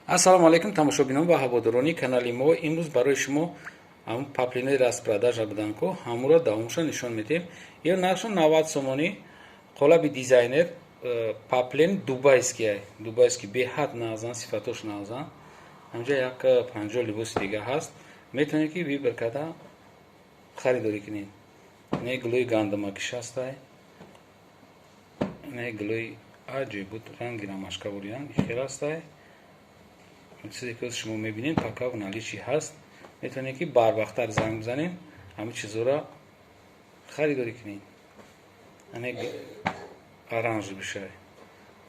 Ассалому алайкум, тамошобинон ва ҳаводорони канали мо. Имрӯз барои шумо ҳамун паплинои распродажа будан ку, ҳамуро давомша нишон медиҳем. Ё нархшон 90 сомонӣ, қолаби дизайнер, паплин дубайский, дубайский, беҳад нағзан, сифатош нағзан. Ҳамҷа як 50 либоси дига ҳаст, метавонед ки выбор карда харидорӣ кунед. Не гулои гандумакиш ҳастай, не гулои аҷиб буд, ранги рамашкавориян хел ҳастай. Чизе ки шумо мебинед, пока в наличии ҳаст, метавонед ки барвақттар занг бизанед, ҳамин чизҳоро харидорӣ кунед. Ане оранж бишай,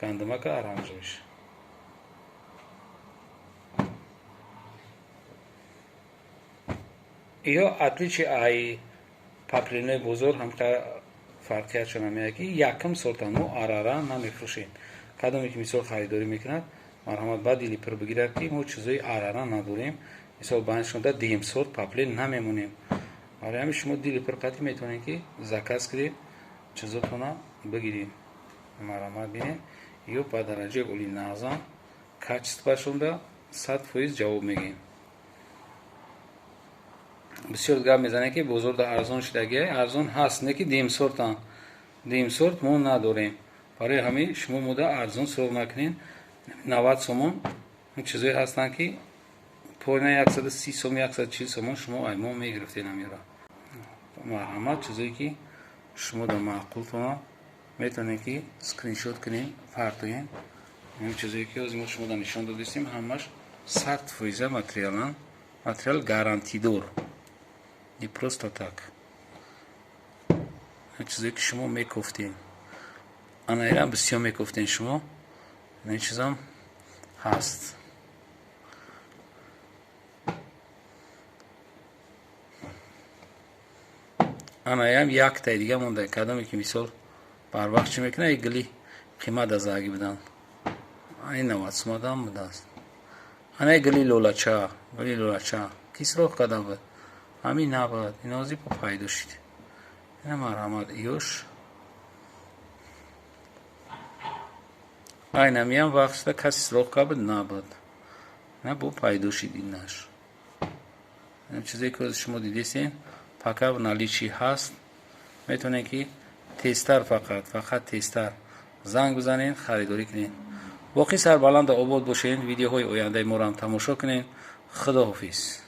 гандумака оранж биша. Ё отличие ай паплинои бозор ҳам фарқиятшон ҳамея ки якум сорта мо арара намефурӯшем. Кадоме ки мисол харидорӣ мекунад, марҳамат, ба дили пур бигирад, ки мо чизои арара надорем. Мисол, баншонда дуюм сорт паплин намемонем. Барои ҳамин шумо дили пур қатӣ метавонед ки заказ кунед, чизотона бигиред. Марҳамат, бинед, ё ба дараҷаи оли нағзан, качествашонда 100% ҷавоб мегӯем. Бисёр гап мезанем, ки бозорда арзон шудагиай. Арзон ҳаст, не ки дуюм сортан. Дуюм сорт мо надорем. Барои ҳамин шумо мода арзон суроғ накунед. 90 сомон чизое ҳастанд, ки поина 130 сом, 140 сомон шумо ай мо мегирифтед ҳамира. Марҳамат, чизое ки шумо дар маъқултона, метавонед ки скриншот кунед, партоед. Ин чизое ки ҳозир мо шумо дар нишон додистем, ҳамаш 100% материалан, материал гарантидор, не просто так. Чизое ки шумо мекофтед, ана ирам бисёр мекофтед шумо, ин чизам ҳаст. Анаям яктаи дига монда. Кадоме ки мисол барвақт чӣ мекунад, гили қимат азаги будан, ай 90 сумадам будааст. Ана гили лолача, гили лолача ки сроқ карда буд, ҳамин набуд, инози по пайдо шуд. Ина, марҳамат, ёш айнамиям вақт шуда, каси сроқ карда буд, набуд, на бо пайдо шуд инаш. Чизе ки шумо дидесен, пока в наличии ҳаст, метавонед ки тезтар, фақат фақат тезтар занг бизанед, харидорӣ кунед. Боқӣ сарбаланду обод бошед, видеоҳои ояндаи моро ҳам тамошо кунед. Худоҳофиз.